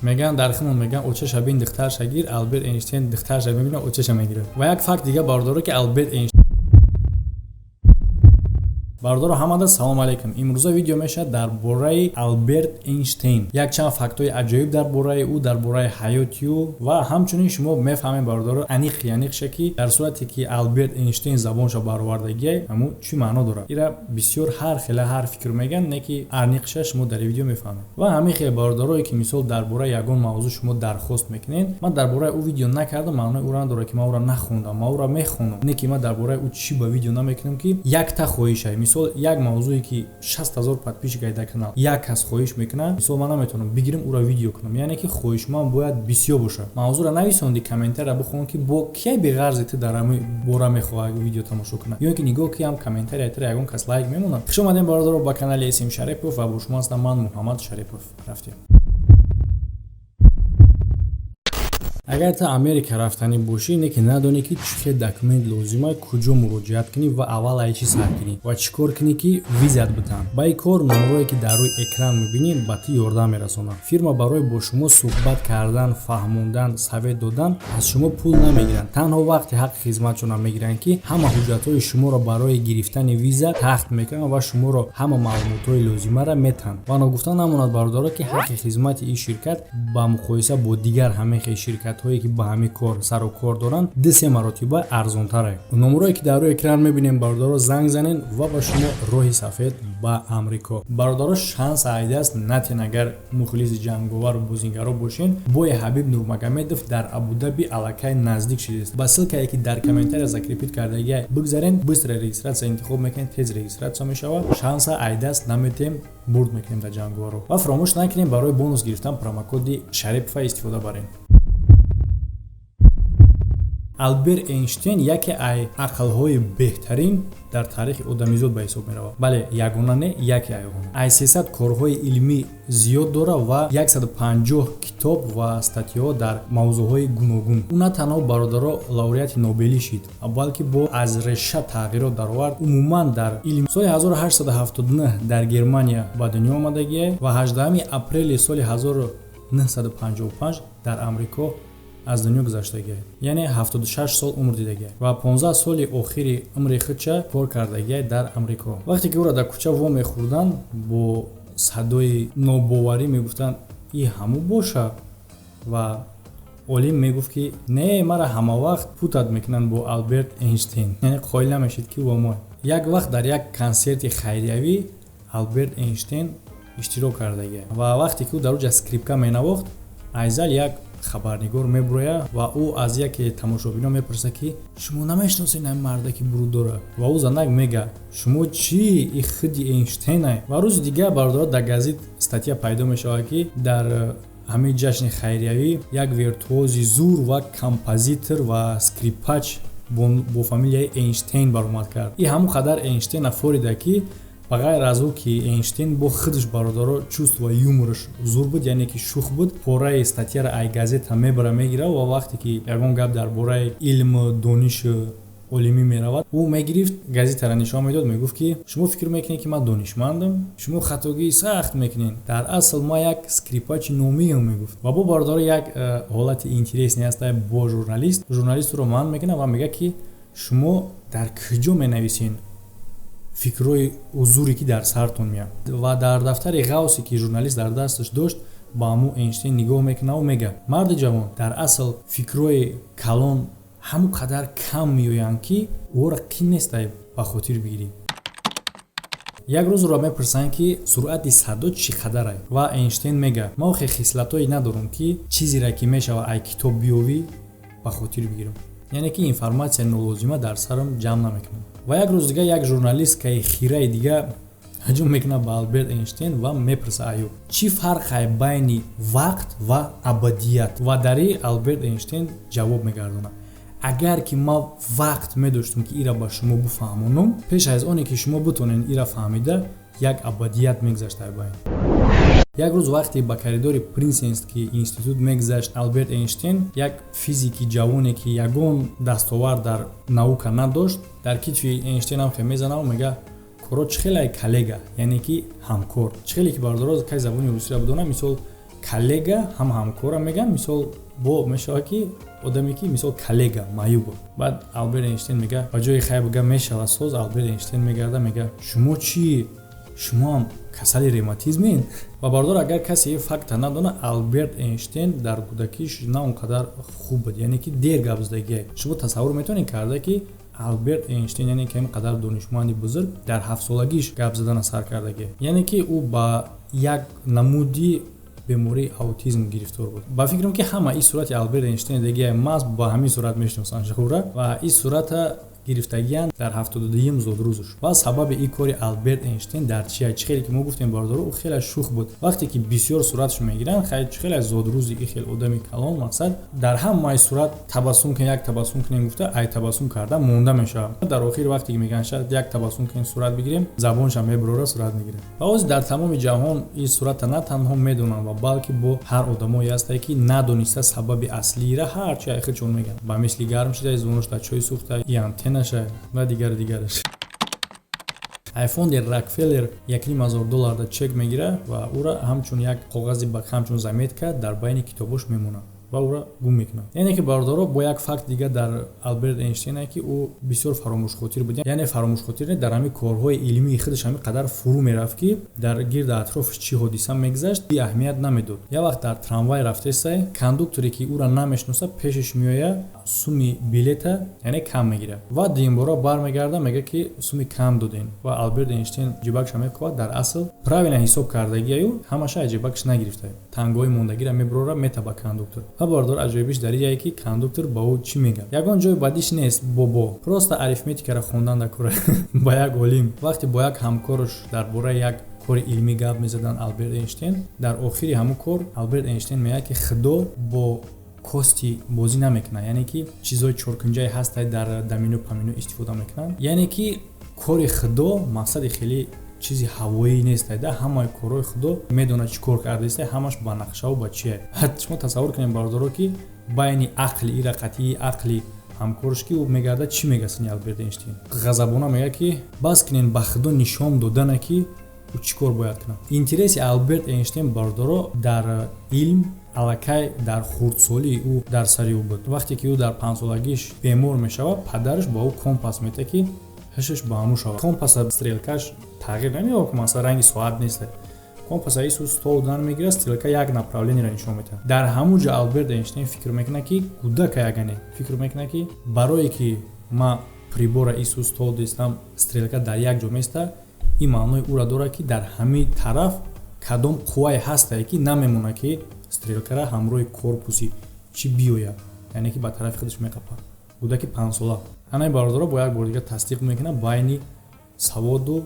Меган дар химон, меган очаша бин, духтарша гир. Алберт Эйнштейн духтарша мебина, очаша мегирад. Ва як факт дига, бародаро, ки Алберт Эйнштейн. Бародаро, ҳамада салом алейкум. Имрӯза видео мешавад дар бораи Алберт Эйнштейн, якчанд фактҳои аҷоиб дар бораи ӯ, дар бораи ҳаёти ӯ. Ва ҳамчунин шумо мефаҳмед, бародаро, аниқи аниқша, ки дар сурате ки Алберт Эйнштейн забонша баровардагиай, ҳамун чӣ маъно дорад. Ира бисёр ҳар хела ҳар фикр меган, не ки аниқша шумо дар видео мефаҳмед. Ва ҳамин хел, бародарое, ки мисол дар бораи ягон мавзӯъ шумо дархост мекунед, ман дар бораи ӯ видео накардам, маънои ӯро надорад, ки ман ӯро нахондам. Ман ӯро мехонам, не ки ман дар бораи ӯ чӣ ба видео намекунам, ки якта хоҳиша. Мисол, як мавзӯе ки 60 000 подписчик дар канал, як кас хоҳиш мекунад, мисол, ман наметавонам бигирам, ӯро видео кунам. Яъне ки хоҳишманд бояд бисёр бошад. Мавзӯъро нависонди, комментария бихон, ки бо кия беғарзи ту дар ҳамин бора мехоҳад видео тамошо кунад, ё ки нигоҳ ки ҳам комментария тира ягон кас лайк мемонад. Хуш омадем, бародаро, ба канали См Шарипов ва бо шумо ҳастам ман, Муҳаммад Шарипов. Рафтем. Агар ту Америка рафтанӣ бошӣ, не ки надонӣ, ки чӣ хел документ лозима, куҷо муроҷиат кунӣ ва аввал ай чӣ сар кунӣ ва чӣ кор кунӣ, ки визат битан, ба ин кор номерое, ки дар рӯи экран мебинӣ, ба ту ёрдам мерасонад. Фирма барои бо шумо суҳбат кардан, фаҳмондан, совет додан аз шумо пул намегиранд, танҳо вақти ҳаққи хизматшонро мегиранд, ки ҳама ҳуҷҷатҳои шуморо барои гирифтани виза тахт мекунанд ва шуморо ҳама маълумотҳои лозимаро метаҳанд. Ва ногуфта намонад, бародаро, ки ҳаққи хизмати ин ширкат ба муқоиса бо дигар ҳамин хел ширкатҳое, ки ба ҳамин кор сару кор доранд, ду-се маротиба арзонтаре. Номерое, ки дар рӯи экран мебинем, бародаро, занг занен ва ба шумо роҳи сафед ба Амрико. Бародаро, шанс айдаст натен. Агар мухлиси ҷанговару бозингаро бошен, бои Ҳабиб Нурмагомедов дар Абудаби аллакай наздик шудааст. Ба ссылкае, ки дар комментария закрепить кардагия, бигзарен, быстро регистрация интихоб мекунед, тез регистрация мешавад. Шанса айдаст наметем, бурд мекунем дар ҷанговаро. Ва фаромӯш накунем, барои бонус гирифтан промокоди Шарипова истифода барем. Алберт Эйнштейн яке ай ақлҳои беҳтарин дар таърихи одамизод ба ҳисоб меравад. Бале, ягона не, яке ай он. Ай 300 корҳои илмӣ зиёд дора ва 150 китоб ва статьяҳо дар мавзӯъҳои гуногун. Ӯ на танҳо, бародаро, лауреати Нобелӣ шид, балки бо аз реша тағйирот даровард умуман дар илм. Соли 1879 дар Германия ба дунё омадагие ва 18 апрели соли 1955 дар Амрико аз дунё гузаштагия, яъне 76 сол умр дидагия ва 15 соли охири умри худша кор кардагия дар Амрико. Вақте ки ӯро дар кӯча во мехӯрданд, бо садои нобоварӣ мегуфтанд: «И ҳамӯ боша?» Ва олим мегуфт, ки не, мара ҳамавақт путать мекунанд бо Алберт Эйнштейн, яъне қоил намешид, ки во мо. Як вақт дар як консерти хайриявӣ Алберт Эйнштейн иштирок кардагия ва вақте ки ӯ дар оҷа скрипка менавохт, айзал як хабарнигор мебурояд ва ӯ аз яке тамошобино мепурсад, ки шумо намешиносед ҳамин марда, ки буруд дорад? Ва ӯ занак мега: «Шумо чӣ, и худи Эйнштейнай». Ва рӯзи дигар, бародаро, дар газет статья пайдо мешавад, ки дар ҳамин ҷашни хайриявӣ як виртуози зур ва композитор ва скрипач бо фамилияи Эйнштейн баромад кард. И ҳамон қадар Эйнштейна форида, ки ба ғайр аз ӯ, ки Эйнштейн бо худаш, бародаро, чувство юмораш зур буд, яъне ки шух буд, пораи статьяро ай газета мебара, мегира ва вақте ки ягон гап дар бораи илму донишу олимӣ меравад, ӯ мегирифт, газетаро нишон медод, мегуфт, ки шумо фикр мекунед, ки ман донишмандам, шумо хатогии сахт мекунед, дар асл ман як скрипачи номиам, мегуфт. Ва бо, бародаро, як ҳолати интересный аст бо журналист. Журналист ӯро манъ мекунад ва мегӯяд, ки шумо дар куҷо менависен фикрҳои узуре, ки дар сартон меяд? Ва дар дафтари ғавсе, ки журналист дар дасташ дошт, ба ҳамун Эйнштейн нигоҳ мекунаву мега: «Марди ҷавон, дар асл фикрҳои калон ҳамон қадар кам меоянд, ки ӯро қин нестай ба хотир бигирӣ». Як рӯзро мепурсанд, ки суръати садо чӣ қадарай? Ва Эйнштейн мега: «Ман охе хислатҳое надорам, ки чизере, ки мешава ай китоб биёвӣ, ба хотир бигирам, яъне ки информатсияи нолозима дар сарам ҷамъ намекунам». Ва як рӯз дига як журналисткаи хираи дига ҳаҷум мекунад ба Алберт Эйнштейн ва мепурса аю: «Чӣ фарқай байни вақт ва абадият?» Ва дар и Алберт Эйнштейн ҷавоб мегардонад: «Агар ки ман вақт медоштам, ки ира ба шумо бифаҳмонам, пеш аз оне ки шумо битонед ира фаҳмида, як абадият мегузашт ай байн». Як рӯз вақте ба коридори Принстонский институт мегузашт Алберт Эйнштейн, як физики ҷавоне, ки ягон дастовард дар наука надошт, дар китфи Эйнштейн ҳам хе мезанаву мега: «Коро чӣ хеле, коллега?» Яъне ки ҳамкор. Чӣ хеле ки, бародаро, кай забони русиро бидонам, мисол, Коллега ҳам ҳамкора меган, мисол, бо мешавад ки одаме ки, мисол, каллега маюба. Баъд Алберт Эйнштейн мега, ба ҷои хай бига мешавад соз, Алберт Эйнштейн мегарда, мега: «Шумо чӣ, шумоам касали ревматизмен?» Ва, бародар, агар касе факта надона, Алберт Эйнштейн дар кӯдакиш на он қадар хуб буд, яъне ки дер гап задагия. Шумо тасаввур метавонед карда, ки Алберт Эйнштейн, яъне ки ин қадар донишманди бузург, дар 7-солагиш гап задана сар кардагия? Яъне ки ӯ ба як намуди бемории аутизм гирифтор буд. Ба фикрам, ки ҳама ин сурати Алберт Эйнштейн дигия маст ба ҳамин сурат мешиносанд шура. Ва ин сурата гирифтагиян дар 72-юм зодрӯзш. Ва сабаби ин кори Алберт Эйнштейн дар чия? Чӣ хеле ки мо гуфтем, бародаро, ӯ хеле шух буд. Вақте ки бисёр суратшо мегиранд, хай, чӣ хеле зодрӯзи ин хел одами калон, мақсад, дар ҳамаи сурат табассум кунем, як табассум кунем гуфта, ай табассум карда монда мешавад. Дар охир, вақте ки мегӯянд, шояд як табассум кунем, сурат бигирем, забонша мебурора, сурат мегирем. Ва ҳозир дар тамоми ҷаҳон ин сурата на танҳо медонанд, ва балки бо ҳар одамое ҳастае, ки надониста сабаби аслиира ҳарчи айхичон мегӯянд, ба мисли гарм шида, зонуш дар чой сӯхта, и антеннаша ва дигару дигараш. Ай фонди Рокфеллер 1,5 ҳазор доллар да чек мегира ва ӯра ҳамчун як коғази, ҳамчун заметка дар байни китобош мемонад ва ӯра гум мекунад. Яъне ки, бародаро, бо як факт дига дар Алберт Эйнштейн, ки ӯ бисёр фаромӯшхотир буд. Яъне фаромӯшхотир не, дар ҳамин корҳои илмии худаш ҳамин қадар фурӯ мерафт, ки дар гирди атрофаш чӣ ҳодиса мегузашт, аҳамият намедод. Як вақт дар трамвай рафтесай, кондукторе ки ӯра намешиноса, пешаш меояд, суми билета, яъне, кам мегирад ва дуюмбора бармегарда, мегӯяд, ки суми кам додем. Ва Алберт Эйнштейн ҷибакша мекувад, дар асл правильно ҳисоб кардагиаю, ҳамаша аз ҷибакаш нагирифта, тангои мондагиро мебурора, мета ба кондуктор. Ва, бародар, аҷоибиш дар ияе, ки кондуктор ба ӯ чӣ мегӯяд? Ягон ҷои бадиш нест, бобо, просто арифметикаро хондан дар кора ба як олим. Вақте бо як ҳамкораш дар бораи як кори илмӣ гап мезаданд Алберт Эйнштейн, дар охири ҳамун кор Алберт Эйнштейн мегӯяд, ки Худо бо кости бозӣ намекунад, яъне ки чизҳои чоркунҷае ҳастай, дар домино памино истифода мекунанд. Яъне ки кори Худо, мақсади, хеле чизи ҳавоӣ нестай да, ҳамаи корҳои Худо медонад, чӣ кор кардаистай, ҳамаш ба нақшаву ба чие. Шумо тасаввур кунед, бародаро, ки байни ақли ира қатъии ақли ҳамкорш, ки ӯ мегарда, чӣ мега сини Алберт Эйнштейн? Ғазабона мегӯяд, ки бас кунен ба Худо нишон додана, ки ӯ чӣ кор бояд кунад. Интереси Алберт Эйнштейн, бародаро, дар илм аллакай дар хурдсолии ӯ дар сари ӯ буд. Вақте ки ӯ дар 5-солагиш бемор мешавад, падараш ба ӯ компас медиҳад, ки ҳушаш ба ҳамӯ шавад. Компаса стрелкаш тағйир намеёбад, масалан, ранги соат нест. Компаса ису стол дан мегирад, стрелка як направлениеро нишон медиҳад. Дар ҳамун ҷо Алберт Эйнштейн фикр мекунад, ки кӯдака ягане фикр мекунад, ки барое ки ма прибора ису стол дистам, стрелка дар як ҷо места, ин маънои ӯра дорад, ки дар ҳамин тараф кадом қуввае ҳастае, ки намемонад, ки стрелкара ҳамроҳи корпуси чӣ биёяд, яъне ки ба тарафи худаш меқапад. Кӯдаки 5-сола ҳанаи, бародаро, бо як бор дигар тасдиқ мекунад байни саводу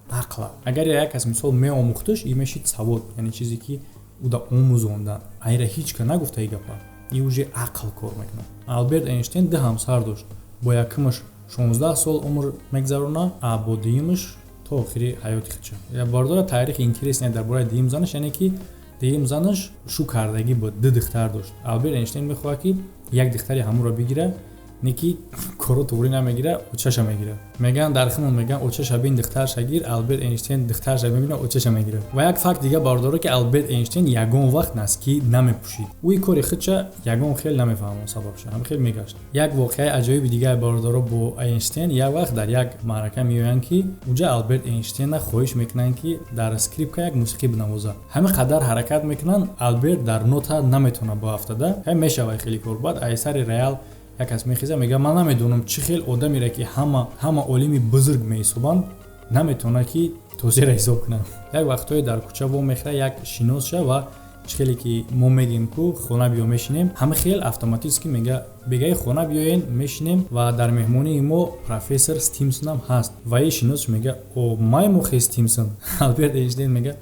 ақла. Агар як кас, мисол, меомӯхташ, ин мешид савод, яъне чизе ки ӯ да омӯзонда, айра ҳеҷ ка нагуфта и гапа, ин уже ақл кор мекунад. Алберт Эйнштейн ду ҳамсар дошт. Бо якумаш 16 сол умр мегзаронад, а бо дуюмаш то охири ҳаёти худша. Бародаро, таърихи интересне дар бораи дуюм занаш, яъне ки дуюм занаш шу кардагӣ буд, ду духтар дошт. Алберт Эйнштейн мехоҳад, ки як духтари ҳамонро бигира, не ки коро туғрӣ намегира, очаша мегира. Мегӯянд, дар химон мегӯянд: «Очаша бин, духтарша гир». Алберт Эйнштейн духтарша мебина, очаша мегира. Ва як факт дига, бародаро, ки Алберт Эйнштейн ягон вақт носки намепӯшид. Ӯи кори худша ягон хел намефаҳмон сабабша, ҳам хел мегашт. Як воқеаи аҷоиби дигаи, бародаро, бо Эйнштейн: як вақт дар як маърака меоянд, ки уҷа Алберт Эйнштейна хоҳиш мекунанд, ки дар скрипка як мусиқӣ бинавозад. Ҳамин қадар ҳаракат мекунанд, Алберт дар нота наметавонад баафтада. Ҳай, мешавад хеле кор. Баъд айсари роял як кас мехеза, мега: «Ман намедонам, чӣ хел одамере, ки ҳама олими бузург меҳисобанд, наметавонад, ки тозера ҳисоб кунад». Як вақтҳое дар кӯча вомехӯра як шиносша ва чӣ хеле ки мо мегӯем ку хона биё, мешинем, ҳама хел автоматически мега: «Бегаи хона биёен, мешинем ва дар меҳмонии мо профессор Стимсонам ҳаст». Ва и шиносш мега: «О, маймухе Стимсон». Алберт Эйнштейн мега: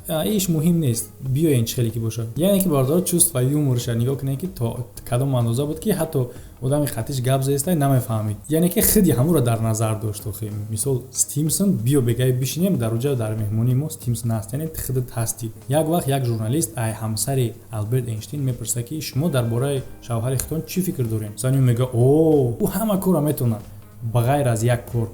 «Иш муҳим нест, биёен, чӣ хеле ки бошад». Яъне ки, бародаро, чувство юморша нигоҳ кунед, ки то кадом андоза буд, ки ҳатто одами хатиш гап заеста намефаҳмид, яъне ки худи ҳамуро дар назар дошт. Охи, мисол, Стимсон биё, бегаи бишинем, дар уҷа дар меҳмонии мо Стимсон ҳаст, яъне худат ҳастӣ. Як вақт як журналист ай ҳамсари Алберт Эйнштейн мепурсад, ки шумо дар бораи шавҳари худтон чӣ фикр дорем? Зани мега: «О, ӯ ҳама корро метавонад, ба ғайр аз як кор».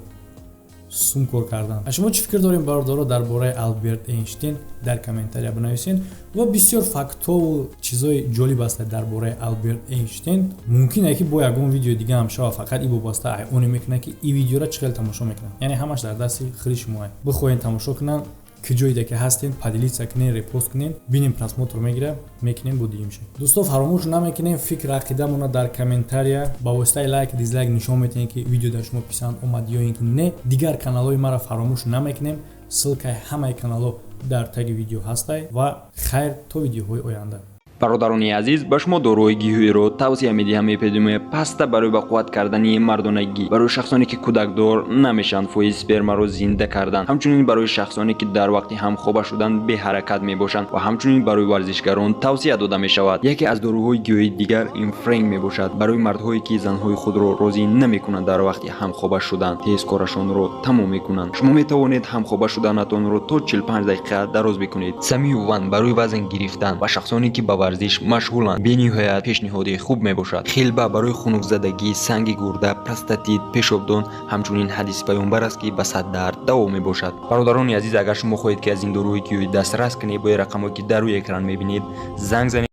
Сум кор кардан. А шумо чӣ фикр дорем, бародаро, дар бораи Алберт Эйнштейн? Дар комментария бинависен. Ва бисёр фактову чизои ҷолиб аст дар бораи Алберт Эйнштейн. Мумкин е, ки бо ягон видеои дига ҳам шава. Фақат и вобаста ай оне мекунад, ки и видеора чӣ хел тамошо мекунад, яъне ҳамаш дар дасти худи шумоа. Бихоҳем, тамошо кунанд, куҷоиде ки ҳастен, поделиться кунен, репост кунен, бинем, просмотр мегира, мекунем, бо дигимша. Дӯсто, фаромӯш намекунем, фикр ақидамона дар комментария ба воситаи лайк, дизлайк нишон метиҳем, ки видео дар шумо писанд омад ё ин ки не. Дигар каналҳои маро фаромӯш намекунем, ссылкаи ҳамаи каналҳо дар таги видео ҳастай. Ва хайр, то видеоҳои оянда. Бародарони азиз, ба шумо доруҳои гиёҳиро тавсия медиҳам. Эпидемия паста барои ба қувват кардани мардонагӣ, барои шахсоне, ки кӯдакдор намешаванд, фоизи спермаро зинда кардан, ҳамчунин барои шахсоне, ки дар вақти ҳамхоба шудан беҳаракат мебошанд, ва ҳамчунин барои варзишгарон тавсия дода мешавад. Яке аз доруҳои гиёҳии дигар ин френг мебошад, барои мардҳое, ки занҳои худро розӣ намекунанд, дар вақти ҳамхоба шудан тез корашонро тамом мекунанд. Шумо метавонед ҳамхоба шуданатонро то 45 дақиқа дароз бикунед. Самиюван барои вазн гирифтан ва шахсоне, ки ба варзиш машғуланд, бениҳоят пешниҳоди хуб мебошад. Хилба барои хунукзадагӣ, санги гурда, простатит, пешобдон. Ҳамчунин ҳадиси паёмбар аст, ки ба сад дард даво мебошад. Бародарони азиз, агар шумо хоҳед, ки аз ин доруҳои гиёҳӣ дастрас кунед, бо рақамҳое, ки дар рӯи экран мебинед, занг занед.